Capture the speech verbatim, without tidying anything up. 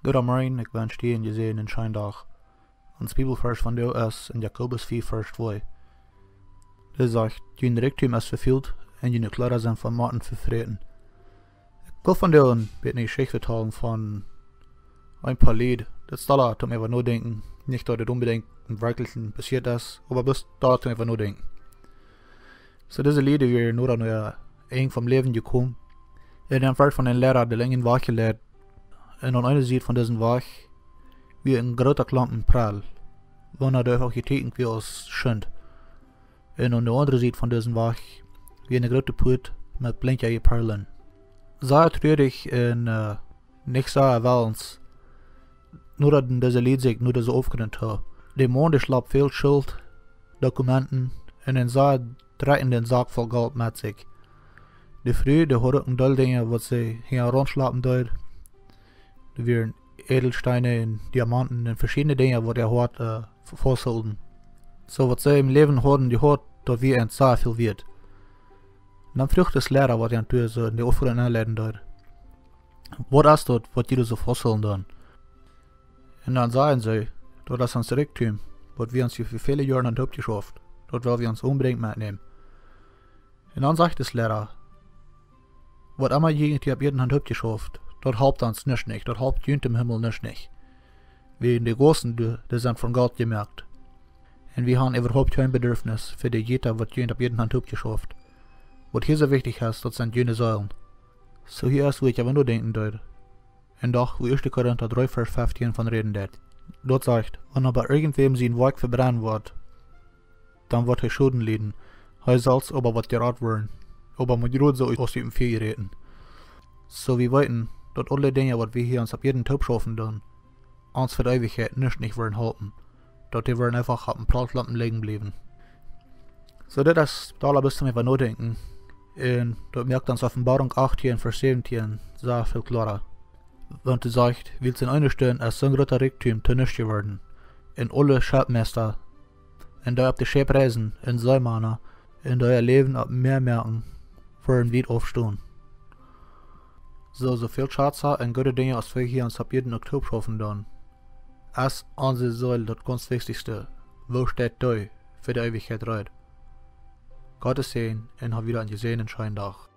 Goodemorjen, ekj wensch die een jesäajenden scheenen Dach. Ons Bibelvarsch vondoag es en Jakobus vea, Varsch twee. Dee sajcht: "Jun Rikjdom es vefult un june Kjleeda sent von Motten vefräten." Ekj well vondoag een bät eene Jeschicht vetalen von een poa Lied. Daut stalt mie äwa nodenkjen, nich daut et onbedinjt werkjlich passieet es, oba bloos daut mie äwa nodenkjen. Soo, dise Lied wieren nu aun äa Enj vom Läwen jekomen. Un dan wort von een Liera de Lenj wajchjeleit. Un aun eene Sied von disen Wajch wia een groota Klompen Prell, woa doa uk jeteekjent wia aus Schund. Un aun de aundre Sied von disen Wajch wia eene groote Puat met blinkjende Perlen. Sea truarich un, äh, nich sea wellens, nu daut en dise Lied sikj nu dise Aufjrunt haud. De Maun, dee schlappt väl Schult, Dokumenten un een sea drekjenden Sak voll Golt met sikj. De Fru, dee haud uk een Deel Dinja, waut see hia romschlappen deed. Doa wieren Ädelsteena un Diamaunten un veschiedne Dinja, waut äa Hoat, äh, v-, fausthilt. Soo waut see em Läwen hauden jehaut, daut wia an sea väl wieet. Dan fruach dis Liera, waut an doa soo en de Aufjrunt nenleiden deed: "Waut es daut, waut jie soo fausthoolen doonen?" Un dan säden see: "Daut es ons Rikjdom, waut wie ons hia fa väle Joaren han oppjeschauft. Daut well wie ons onbedinjt metnämen." Un dan sajcht dis Liera: "Waut emma jie hia opp Ieed han oppjeschauft, daut halpt ons nuscht nich, daut halpt junt em Himmel nuscht nich. Wiels de Gaussen, dee, dee sent von Gott jemoakt. Un wie han äwahaupt kjeen Bedurfnis fa de Jeta, waut jie opp Ieed han oppjeschauft. Waut hia soo wichtich es, daut sent june Seelen." Soo, hia es, wua ekj äwa nodenkjen deed. Un doch, wua Ieeschte Korinta dree, Varsch feftieen von räden deit. Daut sajcht: "Wan oba irjentwäm sien Woakj vebrennen woat, dan woat hee Schoden lieden. Hee selfst oba woat jerat woaren, oba mau jrod soo aus ut een Fia jeräten." Soo, wie weeten, daut aule Dinja, waut wie hia ons opp Ieed toopschaufen doonen, ons fa de Eewichkjeit nuscht nich woaren halpen. Daut dee woaren eefach opp een Prellklompen lijen bliewen. Soo, dit es daut aula bloos toom äwa nodenkjen. Un daut moakt ons Openboarunk achtieen, Varsch säwentieen sea väl kloara. Wan et sajcht: "Wiels en eene Stund es soon groota Rikjdom to nuscht jeworden, un aule Schepmeista un dee opp de Schepp reisen, un Seemana, un dee äa Läwen opp Mäa moaken, woaren wiet aufstonen." Soo, soo väl Schaza un goode Dinja aus wie hia ons opp Ieed toopschaufen doonen, es onse Seel daut gaunz wichtichste, woo steit dee fa de Eewichkjeit reed. Gottes Säajen un hab wada eenen jesäajenden scheenen Dach.